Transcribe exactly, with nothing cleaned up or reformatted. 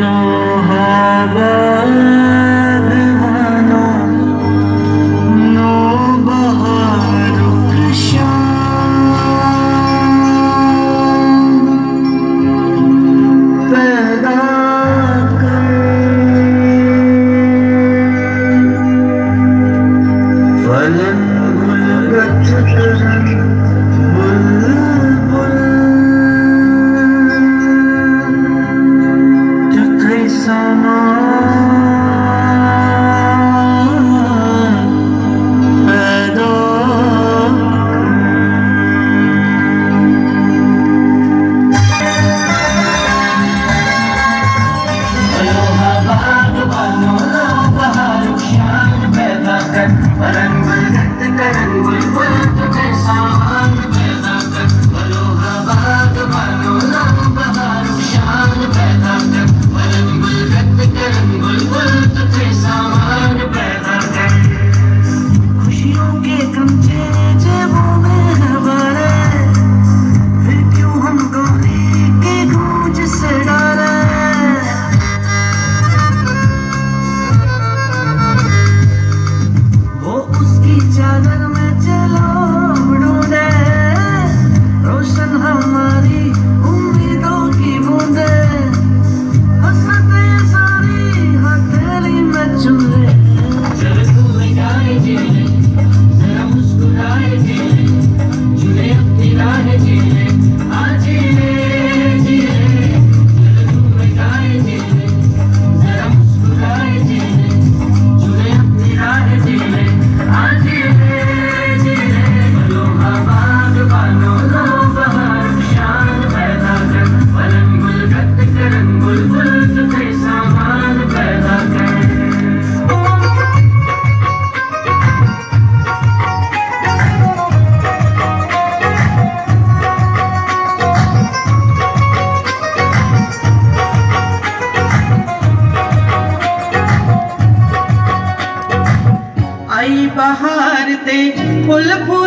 نوبهار باغبانو، نوبهارُک شان پیدا کر۔ فلن گل گچھ کرن بلبل تیُتھُے سامان پیدا۔ خوشیوں کے کمچے جیبوں میں ہے بھرے، پھر کیوں ہم گولی کی گونج سے ڈرے؟ وہ اس کی چادر میں چلو ڈھونڈے، روشن ہماری امیدوں کی بوندے، حسرتیں ساری ہتھیلی میں چن لے۔ ذرا تو لگائے جی، ذرا مسکرائے جی، چنے اپنی راہ جی، آ جی، جی، ذرا تو لگائے جی، ذرا مسکرائے جی، چنے اپنی راہ جی، آ جی، جی، بولو آباد بانو لو بہار شان پیدا کر، پلنگ گل گت کرن بلبل تجھے سامان پیدا کر۔ آئی بہار تے پھل پھول